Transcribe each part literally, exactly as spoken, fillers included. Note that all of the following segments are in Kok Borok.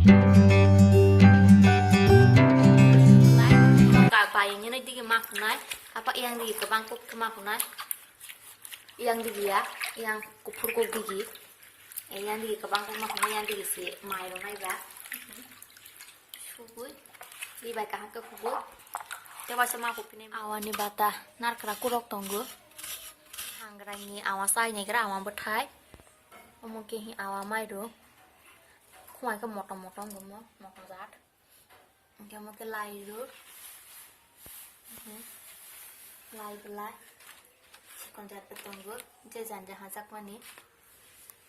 Ka bai nini digi ma khunai, apa yang digi kabang kok ma khunai. Yang digi ya, yang kuphur kok digi. Eh, yang digi kabang kok ma khunai, yang digi si mai rok nai ba. Subui, di bai kaham ke kubui. Te waisa ma kupine. Awani bata, narkra kurok tongo. Hangrai ni awa sai negra awa bwthai. Omo ke hi awa mairum. Khumai khe motom motom wngmo, motom jat. Hingke omo khe lai rw. Mhm. Lai belai. Chikon jat bo tongo. Je janja hajakmani.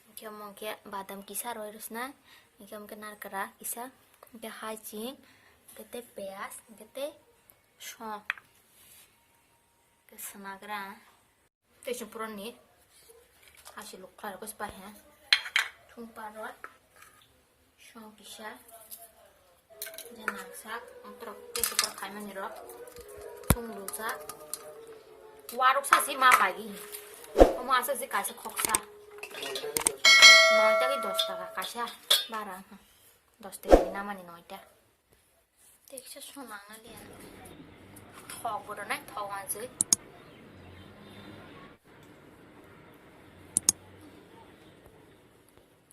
Hingke omo khe badam kisa roi rw sna. Hingke omo khe narkra kisa. Hingke haiching. Hingke tei piyaj. Hingke tei song. Hingke swnagra. Tei chwng puroni hasi lukha rok se pai ha. Thung paroi. Song kisa. Je nangsak. Ontorok tei chwng pura khaimani rok. Thung lujak. Waruk sa si ma pai gi. Omo asa si kaisa khoksa. Noita ki dos taka kaisa. Bara. Dos taka ni namani noita. Teksa swnamna liya. Thok bo rwnai, thok manjwi.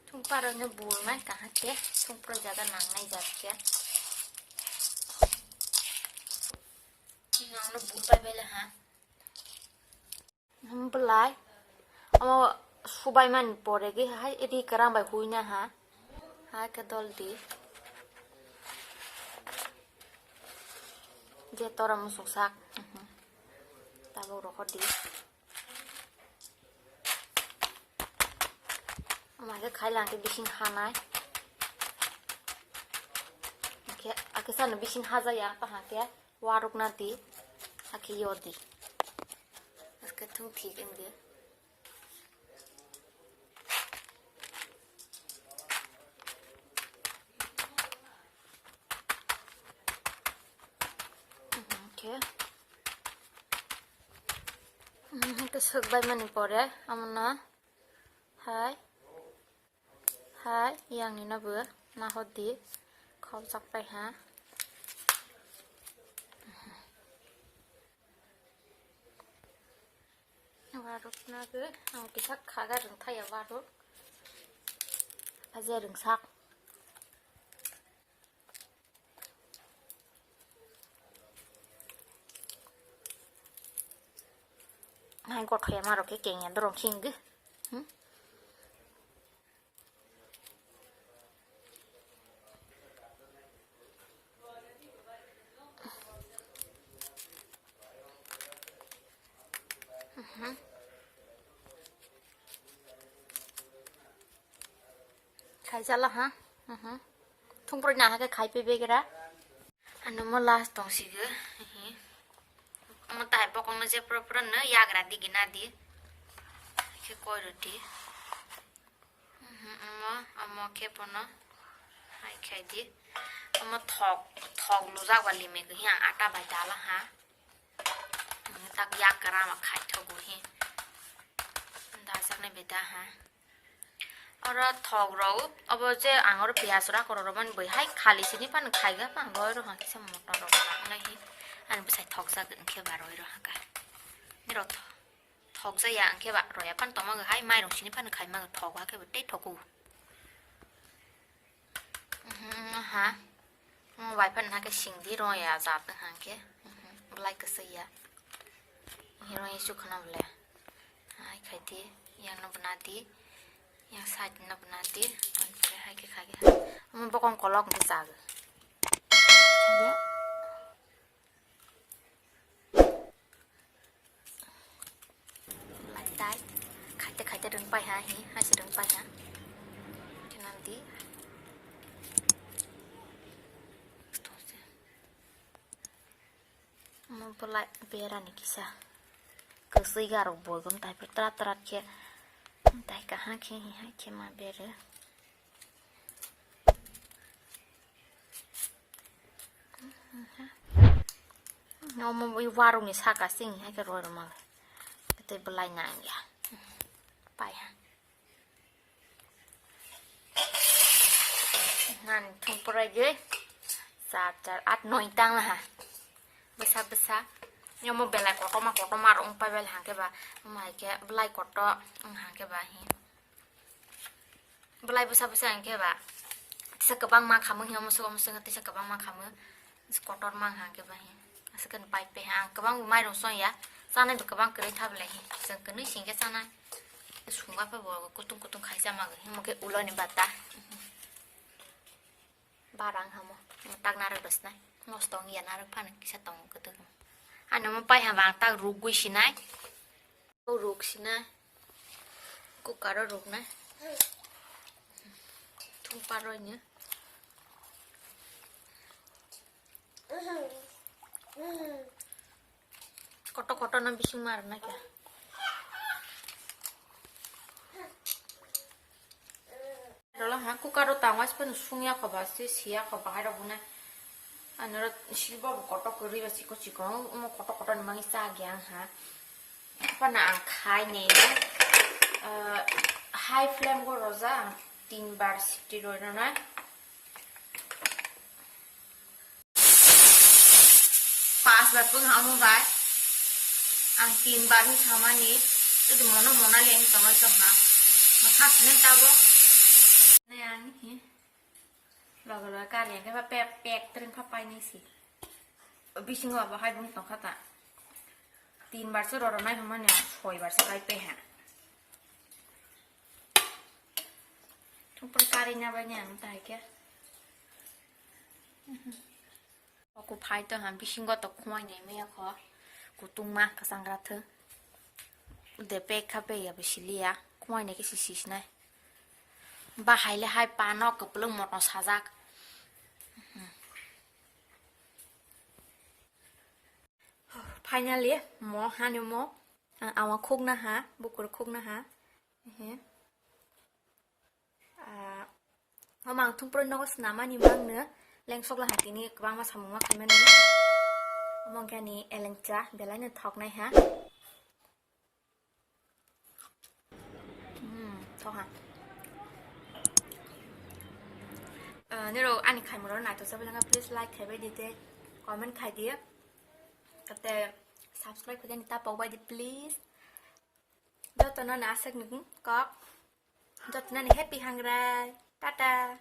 Thung parano bulnai kaham khe, thung pura jaga nangnai jat khe. Nangno bul pai bele ha. Belai. Omo subai mani pore ge hai ri kwrang bai hui na ha. Hai khe dol di. Je tora musuk sak. Mhm. Tabuk rokho di. Omo hai khe khai lang khe bising hanai. Hingkhe akhe sano bising hajaya, apa hingkhe warukna di, hakhe yo di. Aske thung thik wng di. Hingkhe, hingkhe swk bai mani pore, omono hai. Hai, yang ni no bo nahor di, khorjak pai ha. Waruk na bo, ang kisa khaga rwng thaya waruk. Aje rwngsak. Hai gothoya ma rok khe kengya dorong khe wngwi. Hmm? Mhm. Khai jala ha. Mhm. Thung pore na ha khe khai pe begra. Ano mo last tong sigo. Hihi. Mo tai bokong no je pro pro no yagra digi na di. Khe koi roti. Mhm, omo, omo khe bono hai khai di. Omo thok, thok lujak ba limi khe hiya ata bai dala ha. Mhm, tak yak gra ma khai thogo hi. Dajak nai bai da ha. Oro thok rok, obo je ang oro piyaj rak rok romani bai hai khali sini phano khai ga pang roi rok ha kisa motor rok nai hi. Ani bwsai thok jak wng khe ba roi rok ha ka. Nirok thok. Thok jaya hwnkhe ba roya phano tongma hai mairung sini phano khaima thok hakhe bo tei thogo. Mhm, ha. Mo bai phano hakhe singdi roya jat hwnkhe. Mhm, belai kwchwi ya. Roya sukhana bole. Hai khaidi, yang no bwnadi. Yang side no bwnadi. Hai khe khai khe. Mo bokong kolok hwnkhe chago. Lai tai. Khaite khaite rwng pai ha hi, hai se rwng pai ha. Khe nang di. Mo belai berani kisa. Kwswi ga rok boigon tai phe trat trat khe. Tai kaham khe hi hai khe ma bere. Omo ui warung ni saka sing hai khe roi rwma. Tei belai nang ya. Pai ha. Na Ani thung pura ye. Char, char, at, noi tang laha. Bwsa, bwsa. Yomo belai kotorma, kotorma rok wng pai belai hangke ba. Omo hai khe belai kotor wng hangke ba hi. Belai bwsa, bwsa hangke ba. Tisa kwbang ma khamung hi omo sugo, omo sugo tisa kwbang ma khamung. Kotor mang hangke ba hi. Aswk khe pai pe ha. Ang kwbang mairung song ya. Chanai bo kwbang kwrwi tha belai hi. Chwng kwnwi singke chanai. Sungba pha bo kutung kutung khai chama gwi. Omo khe ulo ni bata. Barang hamo. Tak narwk rw sinai. Nosto wng ya narwk phano kisa tong kwtwk. Ani omo pai haba ang tak rugwi sinai. O ruk sinai. Cooker o ruknai. Thung paroi ni. Kotor kotor no bising mar na kya. Dolo ha cooker o tangwa sipeno sungya khoba se siya khoba hai rok bune. Anoro silbo bo kotor kwrwi ba chiko chiko omo kotor kotor ni mangi cha gya ang ha. Pana ang khai nei high flame go roja ang tin bar siti roi na. Pas bar pung hamo bai. Ang tin bar ni samani. Itu mono mona leng tongoi tong ha. Makha sini tabo. Nai ang hi. Logo logo kari yang khe pek pek tring pha pai nai si. Bisingo abo hai bung tong kha ta. Tin bar se roro nai hama ni soi bar se kai pe ha. Thung pore kari na bai ni ang tai khe. Oku phai to ham bisingo to khumai nai maya kho. Kutung ma kasang ra thung. De pe kha pe ya bisi liya. Khumai nai khe si si sinai. Bahai le hai pano kwplwng moto sajak. Finally, mo hani mo. Ang awa khukna ha, bukur khukna ha. Ehe. Ah, omo ang thungpro nogo swnamani mangno lengsok laha tini kwbangma samung ma khaimani. Omo wngkhe ani elengcha belaino thoknai ha. Hmm, thok ha. Ah, nirok ani khaimung rok naithok sabai langa, please like khaibai di tei comment khai di. Tei subscribe khaidi ani ta pokbai di please. Jotono no aswk nung kok. Jotono ni happy hangrai. Tata.